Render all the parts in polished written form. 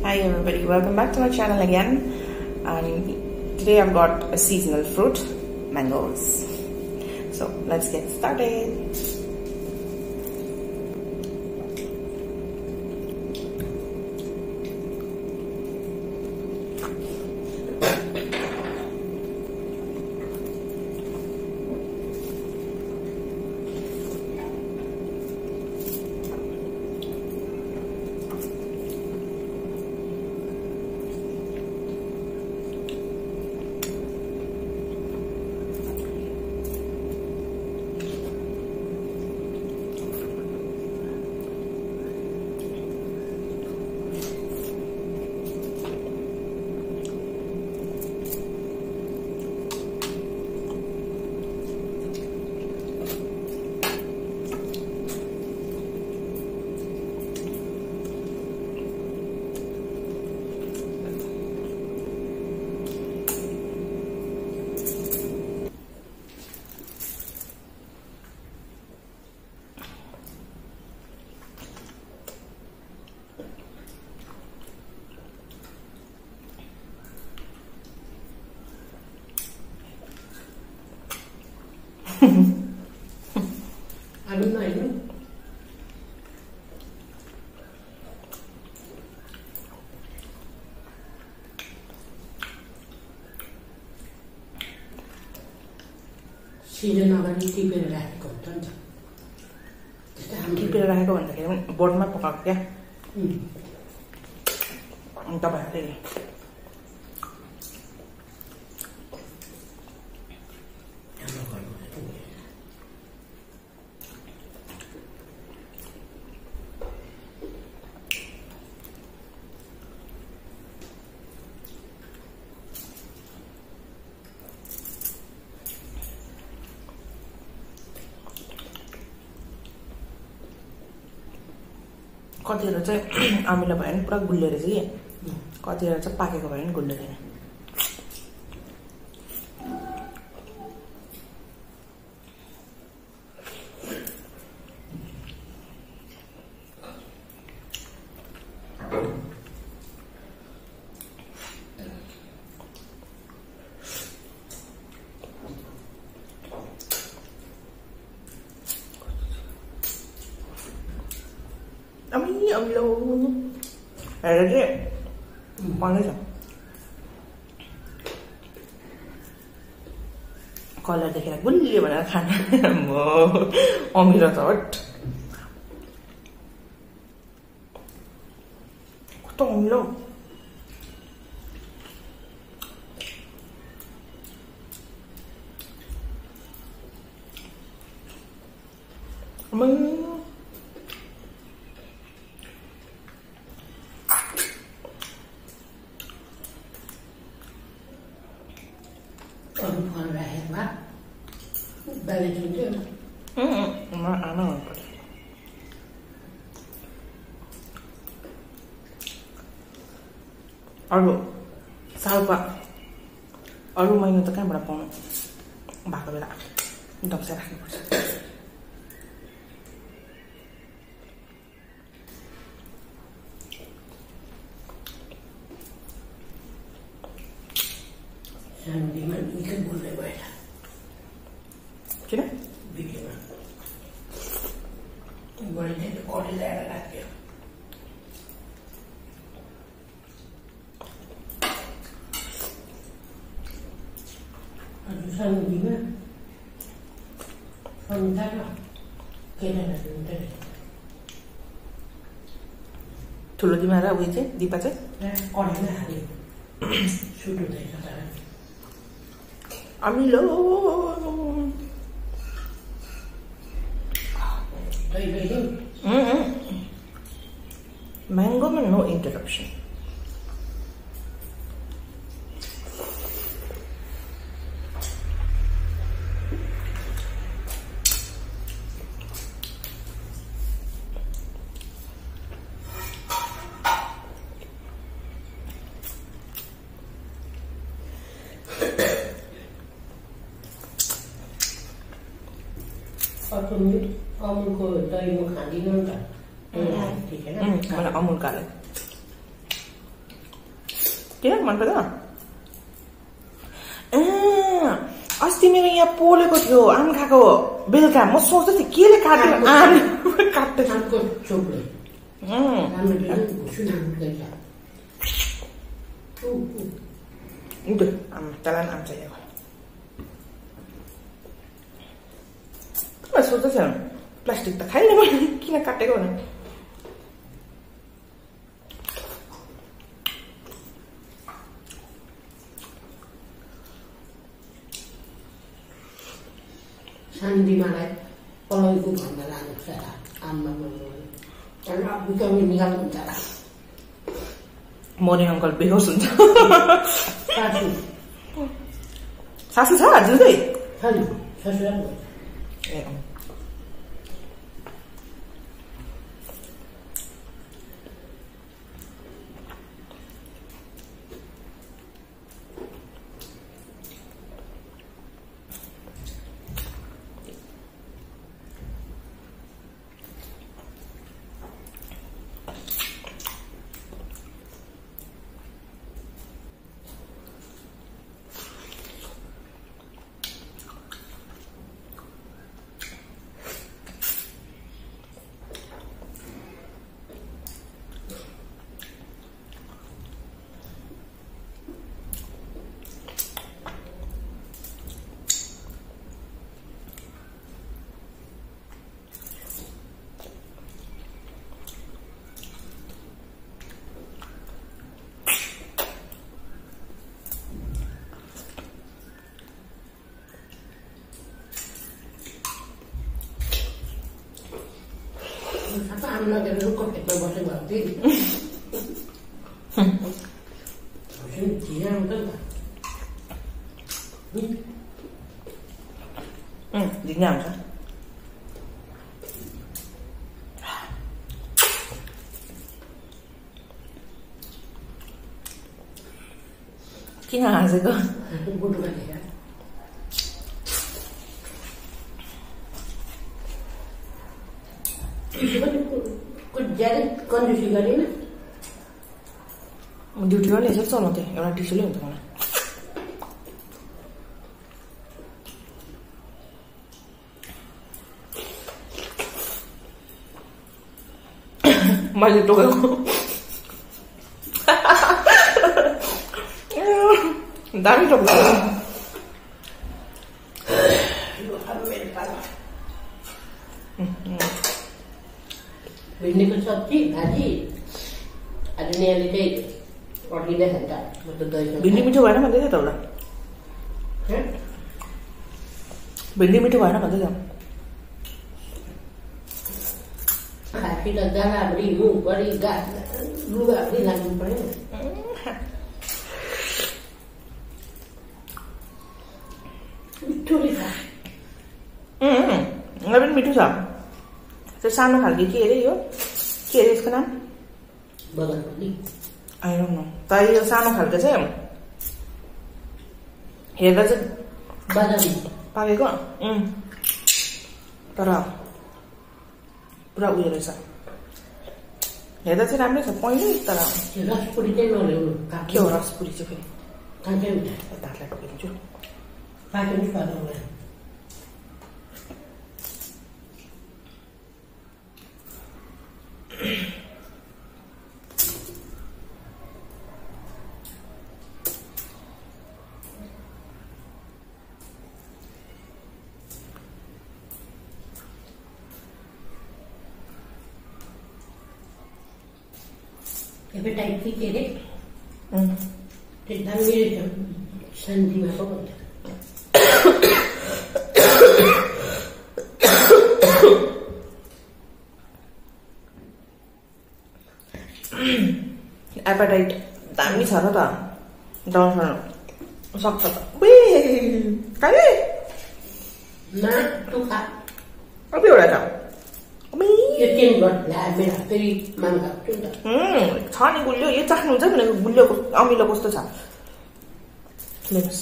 Hi everybody, welcome back to my channel again. And today I've got a seasonal fruit, mangoes. So let's get started. I don't know. Season अगाडि टिपेर राखेको हुन्छ नि त टिपेर राखेको भन्दाखेरि बोर्डमा पकाएको क्या तपाईहरुले कतिवटा चाहिँ अमिलो भयो भने पुरा गुल्ले रहेछ कि कतिवटा चाहिँ पाकेको भयो भने गुल्ले छैन अमिलो हेरेर चाहिँ बन्दैछ कलर देखेर गुलियो भनेर खान अमिलो त हट कस्तो अमिलो अरू सालका अरू महिना त कहाँबाट पाउनु भएको बेला दक्सा राख्नुपर्छ किन ठुलो दिमा र उयो चाहिँ दिपा चाहिँ अमिलो मैंगो में नो इंटरप्शन अमुलको दही म खाँदिनँ नि त मलाई अमुल काले किन मन पर्दैन? अस्ति मेरो यहाँ पोलेको थियो आम खाएको बेलुका। म सोच्दै थिएँ केले काट्यो आम काट्दै आमको चोपले आम तँलाई आम चाहिएको। मैं सोच्दै थिएँ प्लास्टिक त खाइनँ मैले किन काटेको भने। सानोदिमालाई पलौको भन्दा लानु छ आममा भिटामिन निकाल्नु हुन्छ होला। मर्निङ अङ्कल बेहोस हुन्छ। सासू सासू छ जिउँदै? छैन, ससुरा ए आम लगेर रुखको फेदमा बसेको भएको थिएँ नि। झिरा आउँछ नि त। झिङ्गा हुन्छ। किन हाँसेको? बुटुमा लिएर ज्यादै कन्जुसी गरेन। ड्युटीमा नि यसरी चलाउँथेँ एउटा टिस्युले हुन्छ मलाई। मैले टोकेको दामी टोक्दा भिन्डीको सब्जी भाजी आज नेहाले चाहिँ पड्किँदै खान्छ। म त दही भिन्डी मिठो भएन भन्दै थियो त एउटा। भिन्डी मिठो भएन भन्दै थियो। खासी त जाँगाभरि हिउँभरि लुगाभरि लाग्नु पर्यो। मिठो रहेछ। मलाई पनि मिठो छ। त्यो सानो खालको के अरे यो के अरे यसको नाम? बगानपट्टि आई डोन्ट नो। तर यो सानो खालको चाहिँ हेर्दा चाहिँ बादामी पाकेको तर पुरा उयो रहेछ। हेर्दा चाहिँ राम्रै छ पहिले तर रसपुरी चाहिँ नल्याउनु। के हो रसपुरी चाहिँ फेरि? काँचै हुन्छ। हातलाई टोकिदिन्छु। पाक्यो नि स्वाद आउँदैन। एपेटाइट के अरे त्यो दामी रहेछ। शान्तिमा पो भन्छ। एपेटाइट दामी छ र त डाउन सक्छ त। कहिले न तँ खा। अब एउटा छ यो 10 गट ला मेरा फेरि माग खान्छु नि त। छ नि गुलियो। यो चाख्नुहुन्छ भनेको गुलियोको अमिलो कस्तो छ लेट्स।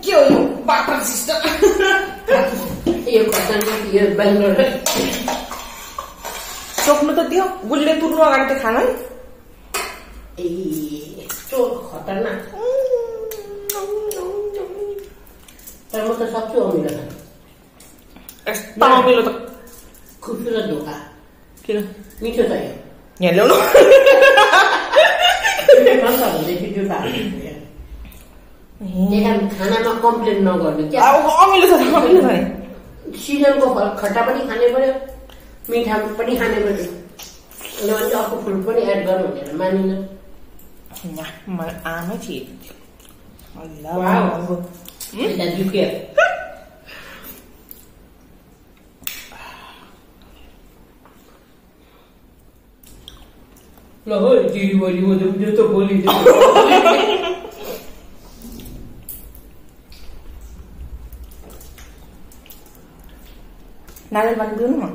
के हो यो बाटर सिस्टम? यो खर्चाङ यो बेङ्गलोर चोक्नु त दियो गुलिले तुर्नु अगाडि त खानु है ए यस्तो खतरनाक तर म त सक्छु अमिलो खान यस्तो अमिलो त खुबसुरत धोका किन मिठो छ यो यहाँ ल्याउनु खानामा कम्प्लेन नगर्नु क्या अमिलो छ अमिलो छ सिजनको फल खट्टा पनि खाने पर्यो मिठा पनि खाने पर्यो किनभने अर्को फ्रुट पनि एड गर्नु भनेर मानिन आमै थिए ल हो दिदी बहिनी म जस्तो बोली नारियल पानी पिउनु न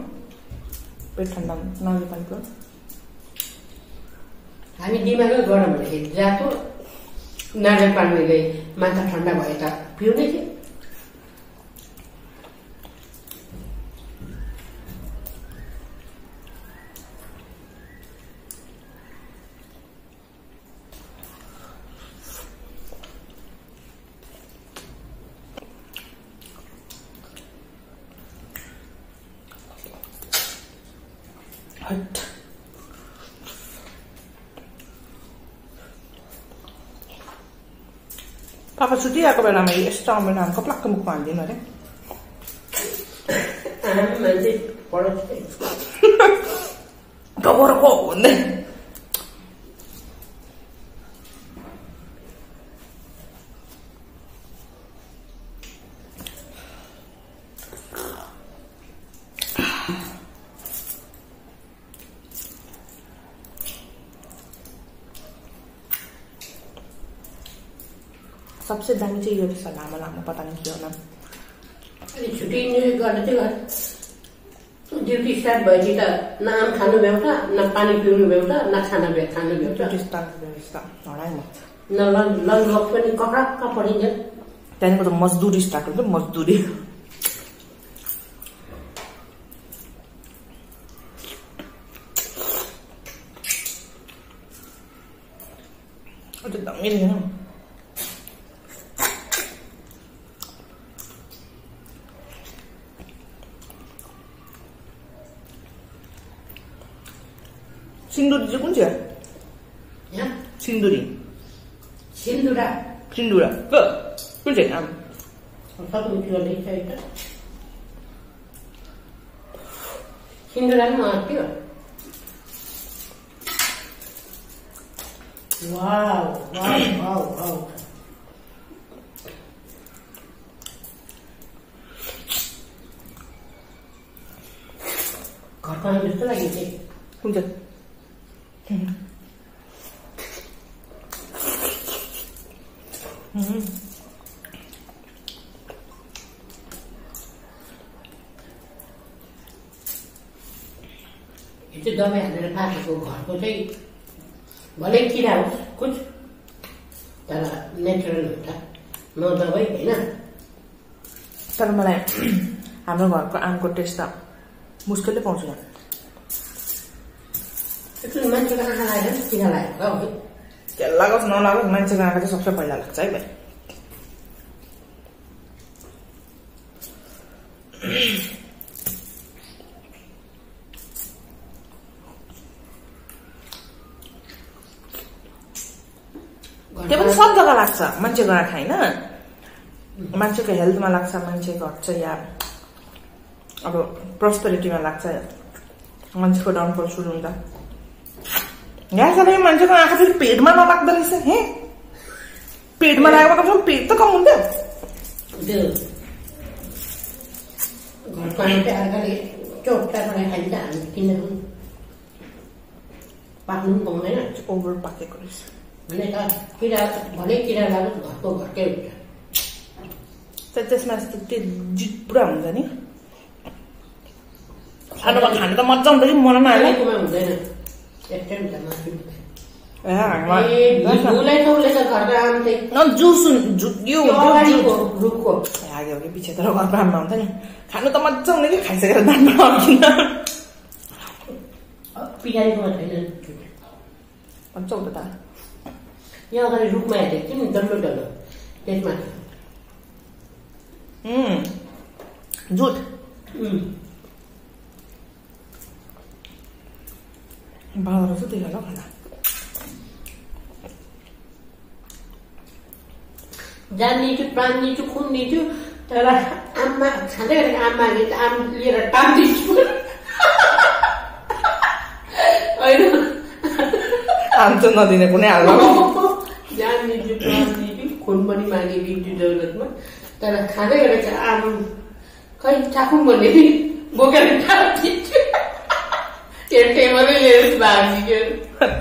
पेट ठन्डा नारियल पानी पिउ हामी दिमागै गरम हुँदाखेरि जातो नारियल पानीमा गए माथा ठन्डा भए त पिउने थियो पापा छुट्टिरहेको बेलामा यस्तो अमिलो हामी कप्लाक्क मुखमा हाल्दिनु अरे मान्छे डबरको भन्दै सबसे दामी चाहिँ यो रहेछ लामो लामो पता नि के होला अनि छुट्टी इन्जोय गर्ने चाहिँ ड्युटी स्टार्ट भएपछि त न आम खानु भ्याउँछ न पानी पिउनु भ्याउँछ न खाना खानु भ्याउँछ न लन्च बक्स पनि कक्राक्क पढिन्छ त्यहाँदेखिको त मजदुरी स्टार्ट हुन्छ मजदुरी दामी रहेछ सिन्दुरी चाहिँ कुन चाहिँ सिन्दुरी सिन्दुरा सिन्दुरा कुन चाहिँ आम सिन्दुरा पनि आँट्यो वाउ वाउ वाउ वाउ घरको आम जस्तो लाग्यो चाहिँ कुन चाहिँ यो चाहिँ दबाई हालेर पाकेको घरको चाहिँ भले किरा होस् कुछ तर नेचुरल हुन्छ न दबाई होइन तर मलाई हाम्रो घरको आमको टेस्ट त मुस्किलले पाउँछु म मान्छेको आँखा लागेर किरा लागेको हो क्या लागोस् नलागोस् मान्छेको आँखा चाहिँ सबसे पहिला लाग्छ है भाइ त्यो पनि सब जग्गा लाग्छ मान्छेको आँखा होइन मान्छेको हेल्थमा लाग्छ मान्छेको घर चाहिँ या अब प्रोस्पेरिटीमा लाग्छ मान्छेको डाउनफल सुरु हुन्छ यहाँ साह्रै मान्छेको आँखा फेरि पेटमा नलाग्दो रहेछ हे पेटमा लागेको कमसेकम पेट त कम हुन्थ्यो घरको आम चाहिँ अर्काले चोट्टा बनाएर खाइन्छ हामी किन पाक्नु पनि पाउँदैन ओभर पाकेको रहेछ भने त किरा भले किरा लागोस् घरको घरकै हुन्छ त्यसमा यस्तो त्यो जित पुरा हुन्छ नि खानुमा खानु त मजा हुन्छ कि मलाई नहालेकोमा हुँदैन पछि तर घरको आममा हुन्छ नि खानु त मजा हुने कि खाइसकेर दानमा अर्किन पिछाडिकोमा छैन भन्छ उता त यहाँ अगाडि रुखमा हेरेको थियौँ नि डल्लो डल्लो त्यसमा जुट बाह्र चाहिँ त्यही होला खाना जान दिन्छु प्राण दिन्छु खुन दिन्छु तर आममा खाँदै गरेको आममा आम लिएर टाम दिन्छु होइन आम चाहिँ नदिने कुनै हालमा जान दिन्छु प्राण दिन्छु खुन पनि मागिदिन्छु जरुरतमा तर खाँदै गरेको आम खै चाखौँ भन्ने बोकेर टाम दिन्छु त्यो टेबलै लिएर भागिदिन्छु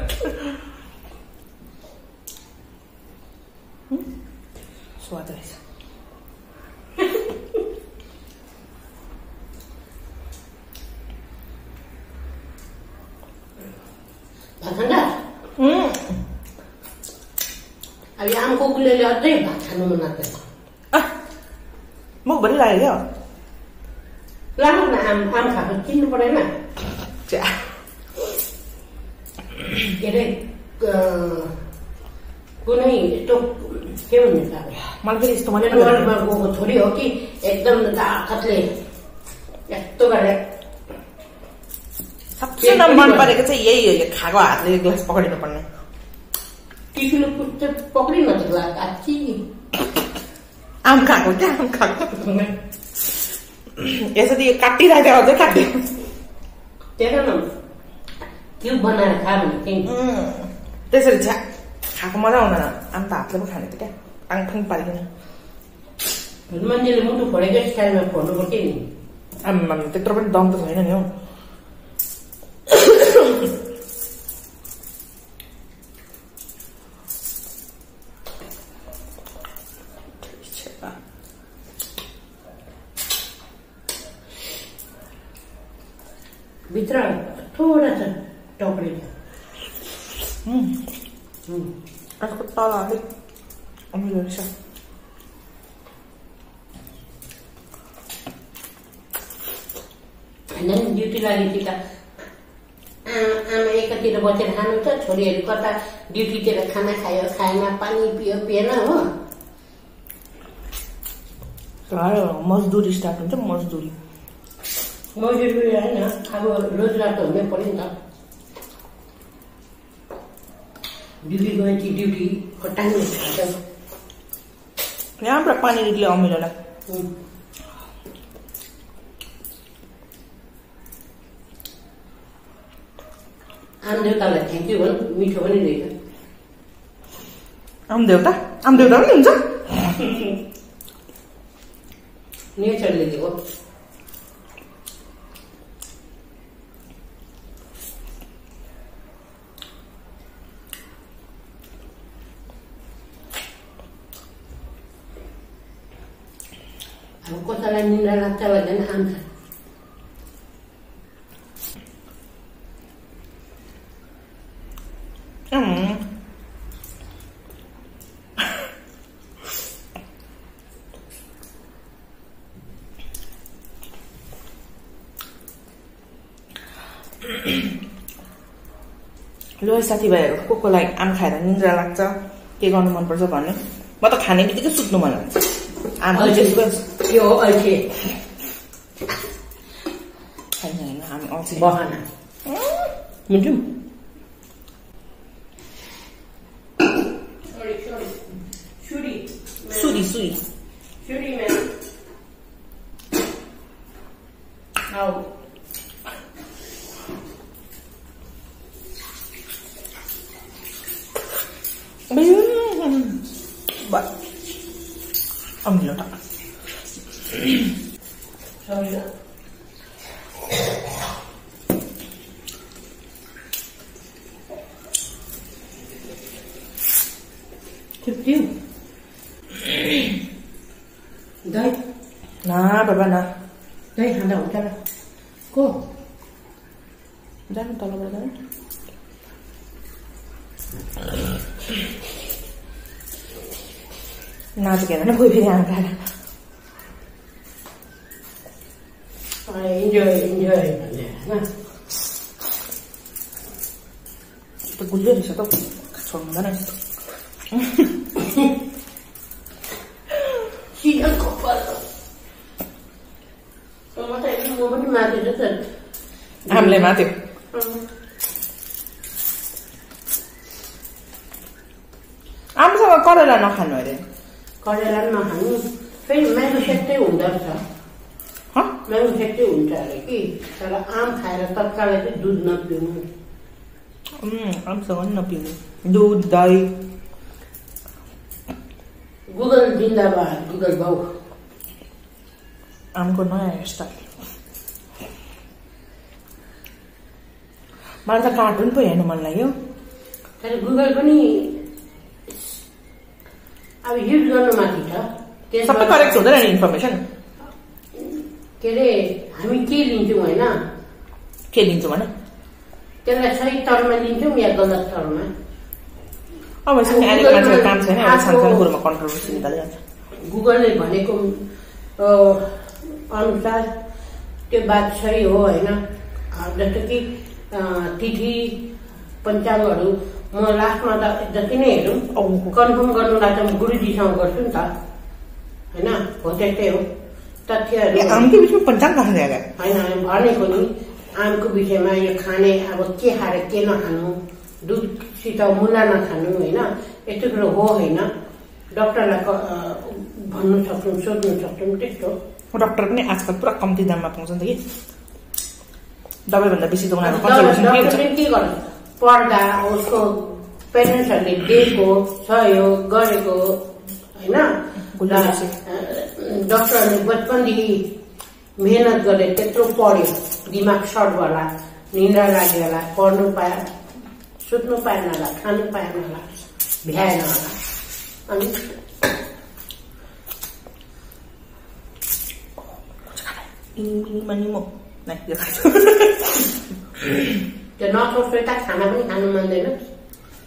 स्वाद रहेछ भाखण्डा अब यो आमको गुलेले अझै भात खानु मन लाग्दैन मुखभरि लाग्यो क्या लाग्नु न आम खाएको चिन्नु परेन के अरे कुनै यस्तो के भन्नु त मलाई फेरि यस्तो मैले नेटवर्कमा गएको छोरी हो कि एकदम ताकतले यस्तो गरेर सबसे मन परेको चाहिँ यही हो यो खाएको हातले ग्लास पक्रिनु पर्ने टिफिन पक्रिन त ग्लास आछि आम खाएको क्या आम खाएको यसरी यो काटिरहेको अझै काट्यो त्यही न क्युब बनाएर खा भने चाहिँ त्यसरी छ्या खाएको मजा आउँदैन आम त हातले पो खाने त क्या पाङफाङ पारिकन मान्छेले मुटु फोडेकै स्टाइलमा फोड्नु पर्थ्यो नि आम्मा त्यत्रो पनि दम त छैन नि हौ भित्र थोडा छ टक्री यसको तल अलिक अमिलो रहेछ होइन नि ड्युटी लागेपछि त आमा एकातिर बसेर खानु त छोरीहरू कता ड्युटीतिर खाना खायो खाएन पानी पियो पिएन हो मजदुरी स्टार्ट हुन्छ मजदुरी मजदुरी होइन अब रोजगार त हुनै पर्यो नि त ड्युटी गएपछि ड्युटी टाइम खान्छ यहाँ पुरा पानी निक्ल्यो अमिलोलाई आम देउतालाई थ्याङ्क यू भन् मिठो पनि रहेछ आम देउता पनि हुन्छ नेचरले दिएको अब कसैलाई निन्द्रा लाग्छ भन्दैन आम खा लो साथीभाइहरू कोलाई आम खाएर निन्द्रा लाग्छ के गर्नु मनपर्छ भन्ने म त खाने बित्तिकै सुत्नु मन लाग्छ आम यो अल्छे होइन आम अल्छे बहाना मुन्टु सुरी man. Au. But I'm not. Sorry. Kecil. Đây. Nah, Baba nah. Đây hàng đầu cho cô. Jangan tolong berapa? Nah, sekarang aku pilih angka. Enjoy. Nah. त गुलियो रहेछ त छोड्नु हुँदैन यस्तो सिजनको फल म पनि माथि त हामीले माथ्यो आमसँग करेला नखानु अरे करेला नखानु फेरि म्याङ्गो सेक्टै हुँदो रहेछ म्याङ्गो सेक्टै हुन्छ अरे कि तर आम खाएर तत्कालै चाहिँ दुध नपिउनु आमसँग पनि नपिउनु दुध दही गुगल जिन्दाबाद गुगल बाउ आमको नयाँ हेयरस्टाइल मलाई त कार्टुन पो हेर्नु मन लाग्यो तर गुगल पनि अब युज गर्नु माथि छ सबै करेक्ट हुँदैन नि इन्फर्मेसन के अरे हामी के लिन्छौँ होइन के लिन्छौँ भने त्यसलाई सही तरमा लिन्छौँ या गलत तरमा अब अहिलेको मान्छेको काम छैन एउटा सानसानो कुरोमा कन्ट्रोभर्सी निकालिहाल्छ गुगलले भनेको अनुसार त्यो बात सही हो होइन जस्तो कि तिथि पञ्चाङ्गहरू म लास्टमा त जति नै हेरौँ कन्फर्म गर्नुलाई त म गुरुजीसँग गर्छु नि त होइन हो त्यस्तै हो तथ्यहरू आमकै बिचमा पञ्चाङ्ग कहाँ गयो होइन भनेको नि आमको विषयमा यो खाने अब के खाएर के नखानु दुधसित मुला नखानु होइन यस्तो कुरो हो होइन डक्टरलाई भन्नु सक्छौँ सोध्नु सक्छौँ त्यस्तो डक्टर पनि आजकल पुरा कम्ती दाममा पाउँछ नि त कि दबाईभन्दा बेसी त उनीहरू कन्सल्टेसन के गर्नु पढ्दा उसको पेरेन्ट्सहरूले दिएको सहयोग गरेको होइन डक्टरहरूले बचपनदेखि मेहनत गरेर त्यत्रो पढ्यो दिमाग सर्ट होला निन्द्रा लाग्यो होला पढ्नु पाए सुत्नु पाएन होला खानु पाएन होला भ्याएन होला अनि त्यो नसोच्दै त खाना पनि खानु मान्दैन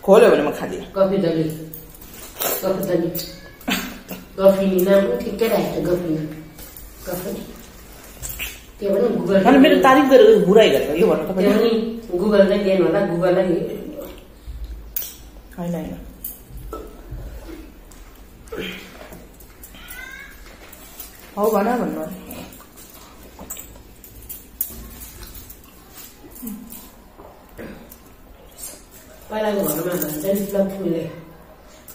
खोल्यो भने म खाँदिनँ गफी दली गफिनी नाम पनि ठिकै राखेको छ गफिनी गफिनी त्यो पनि गुगल मेरो तारिफ गरेर बुराइ गरेको यो भन्नु त्यो पनि गुगललाई दिएन होला गुगललाई होइन हौ भन भन्नु पहिलाको घरमा भन्छ नि लक्ष्मीले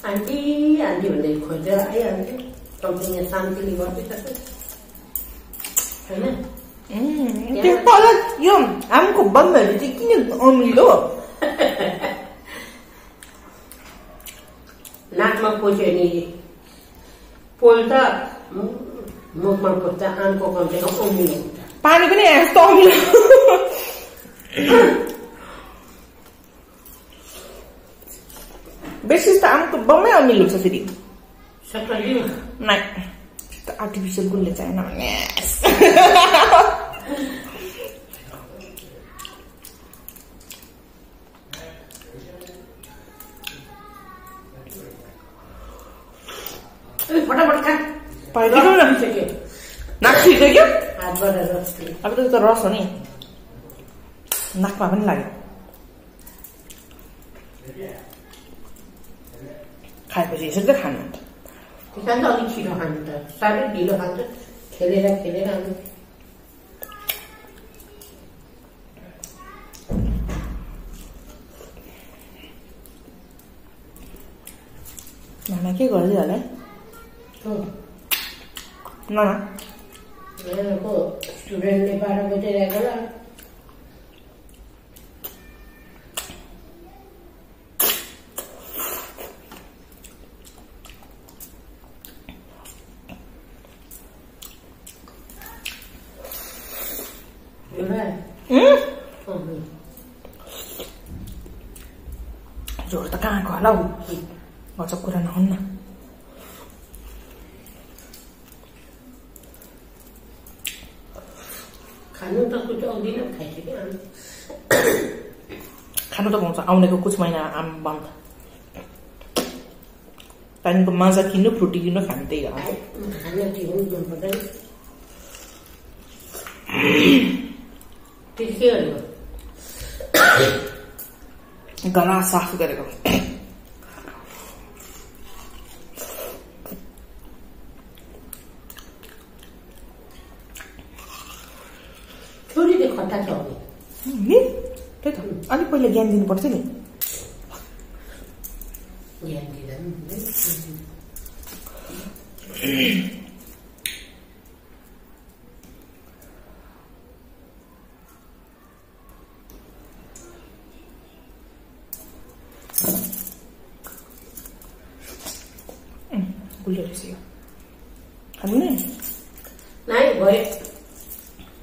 आन्टी आन्टी भन्दै खोजेर आइहाल्थ्यो कम्पनी शान्तिले गर्दै होइन त्यो तल यो आमको बन्दहरू चाहिँ किन अमिलो नाकमा पोल्यो नि पोल त मुखमा पोल्दा आमको कम्पनीको अमिलो हुन्छ पानी पनि यस्तो अमिलो बेसी त आमको बम्मै अमिलो छ फेरि आर्टिफिसियल गुलले चाहिएन भने फटाफट खा नाक छिसक्यो हातबाट रस अब त रस हो नि नाकमा पनि लाग्यो खाएपछि यसरी त खानु किसान त अलिक छिटो खानु त साह्रै ढिलो खान्छ खेलेर आउनु नाना के गर्दै होला नाना स्टुडेन्टले 12 बजिरहेको होला जोड त कहाँको होला हौ गजब कुरा नहुन्न खानु त कुछ आउँदैन खाइसक्यो खानु त पाउँछ आउनेको कुछ महिना आम बन्द त्यहाँदेखिको माजा किन्नु फ्रुटी किन्नु खानु त्यही हो खाना के हो मन पर्दैन के गरेको गला साफ गरेको छोरीले खट्टा छ नि त्यही त अलिक पहिले ज्ञान दिनुपर्छ नि ज्ञान दिँदैन गुलियो रहेछ यो खानु नाइ भयो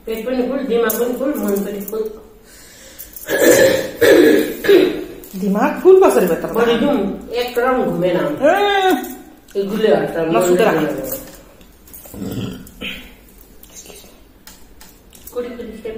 पेट पनि फुल दिमाग पनि फुल मन पनि फुल दिमाग फुल कसरी भयो त बढी जाउँ एक राउन्ड घुमेर आउँ गुलियो हट्टा नसुतेर कुडी कुडी स्टेप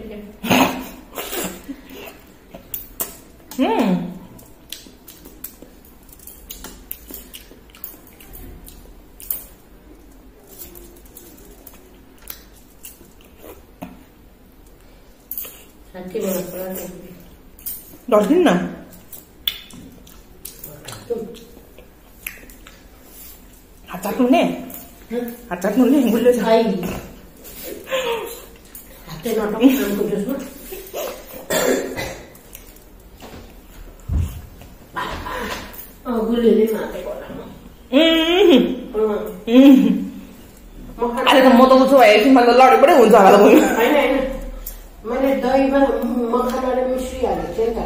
ढल्किन न हात चाट्नु ने गुलियो छ हातै नटक्को त्यसमा गुलियोले माथि अहिले त म त उसो भएपछि मलाई लडेबाटै हुन्छ होला त होइन मैले दहीमा मखानाले मिश्रिहालेको थिएँ नि त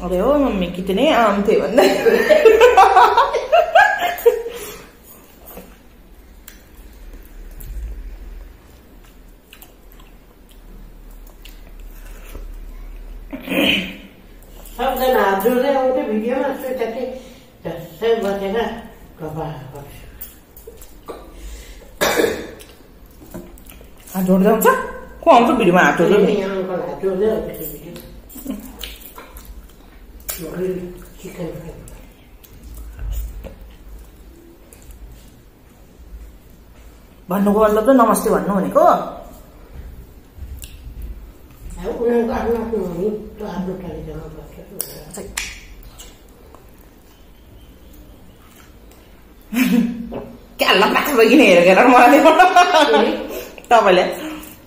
अरे हो मम्मी कितने आम थे भन्दै सबजना हात जोड्दै आउँथ्यो भिडियोमा त्यति जस्तै बसेर हात जोड्दै आउँछ को आउँछ भिडियोमा हात जोड्दै अङ्कल हात जोड्दै आउँथ्यो भिडियो चिकन फ्राई भन्नुको मतलब त नमस्ते भन्नु भनेको उनीहरूको आफ्नो आफ्नो हो नि त्यो आफ्नो ट्रेडिसनमा बस्छ क्या लाग्छ किन हेरेर मलाई तपाईँले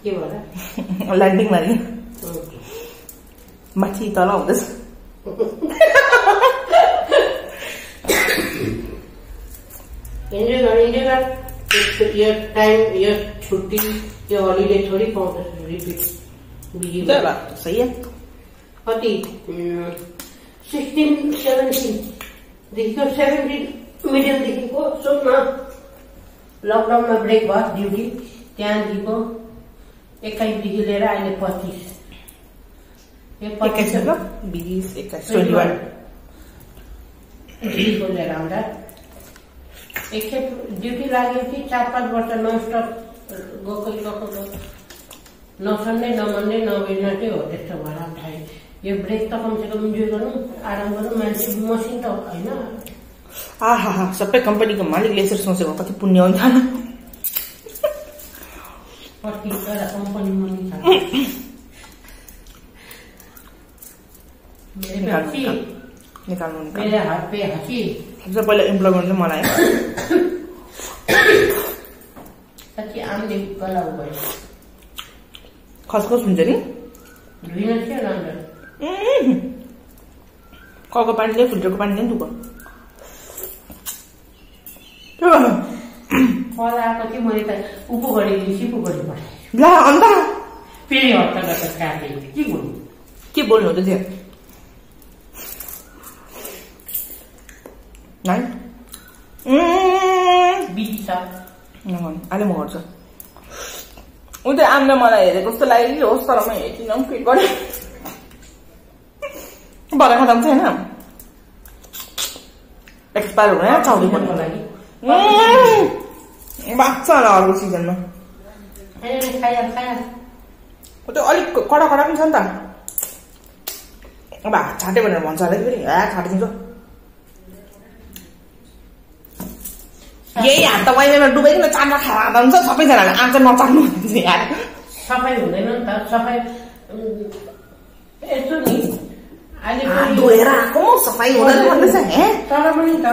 के भएर ल्यान्डिङमा नि माथि तल हुँदैछ इन्जोय गर यो टाइम यो छुट्टी यो हलिडे थोरै पाउँछ रिपिट सही है कति 16, 17देखिको 17 मिडलदेखिको सोध्न लकडाउनमा ब्रेक भयो ड्युटी त्यहाँदेखिको 21देखि लिएर अहिले 25 21 लिएर आउँदा एकखेप ड्युटी लागेपछि 4-5 वर्ष ननस्टप गएको नसन्ने नमन्ने नबेर्ने हो त्यस्तो भएर उठाए यो ब्रेक त कमसेकम इन्जोय गर्नु आराम गर्नु मान्छे मसिन त होइन आहा सबै कम्पनीको मालिकले यसरी सोचेको कति पुण्य हुन्छ कति एउटा कम्पनी मनी छ निकाल्नु मेरे हात पे हँसी सबसे पहिला इम्प्लोइमेन्टले मलाई साँच्ची आमले गला भयो खसखस हुन्छ नि धुइन थियो राम्रो कलको पानीले फिल्टरको पानीले नि धुको कल आएको थियो मैले त उपो गरेँ सिपो गरी पठाएँ ला अन्त फेरि हप्ता गर्दा काटेँ के बोल्नु त थियो बिच अहिले म गर्छु उ त आम्ले मलाई हेरेको जस्तो लाग्यो होस् तर म हेर्दिनँ फिट गरेँ बरा खाँदा पनि छैन एक्सपायर हुने चाउरी पर्नुको लागि बाँच्छ होला अर्को सिजनमा त्यो अलिक कडा कडा पनि छ नि त अब हात छाट्यो भनेर भन्छ होला फेरि खाटिदिन्छ यही हात त वाइनमा डुबाइकन चाम्रा खाँदा हुन्छ सबैजनाले आँचा नचाख्नु सफाइ हुँदैन नि त सफाइ यसो नि अहिले धोएर आएको सफाई हुँदैन भन्दैछ हे तर पनि त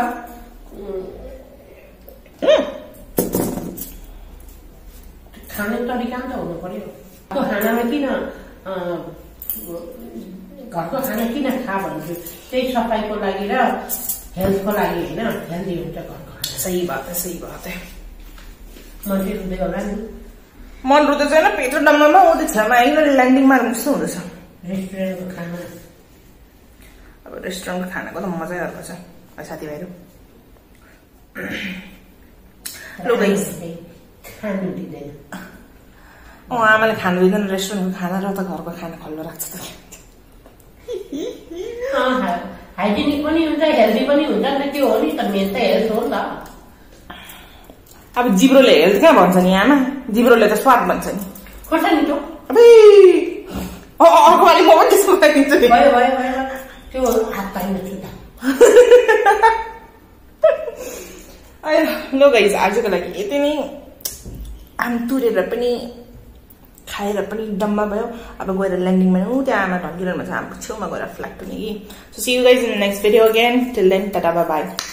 खाने तरिका त हुनु पर्यो खानामा किन घरको खाना किन खा भन्छु त्यही सफाइको लागि र हेल्थको लागि होइन हेल्दी हुन्छ घरको खाना सही बात है सही बात है मान्छे रुँदै होला नि मन रुँदै छैन पेटो डम्बामा ऊ छेउमा आइकन ल्यान्डिङमा जस्तो हुँदैछ रेस्टुरेन्टको खाना अब रेस्टुरेन्टको खानाको त मजै अर्को छ साथीभाइहरू लो गाइस खानु दिँदैन आमाले खानु दिँदैन रेस्टुरेन्टको खाना र त घरको खाना खल्लो राख्छ त हाइजेनिक पनि हुन्छ हेल्दी पनि हुन्छ नि त्यो हो नि त मेन त हेल्थ हो नि त अब जिब्रोले हेल्थ कहाँ भन्छ नि आमा जिब्रोले त स्वाद भन्छ नि खोर्सानी त अर्को वाली म पनि त्यसो गरिदिन्छु नि भयो भयो भयो त्यो हात पाइनु छु त लो गाइस आजको लागि यति नै आम तुरेर पनि खाएर पनि डम्बा भयो अब गएर ल्यान्डिङमा त्यहाँ आमा ढल्किरहनु छ हाम्रो छेउमा गएर फ्ल्याट हुने कि so see you guys in next video again till then tata bye by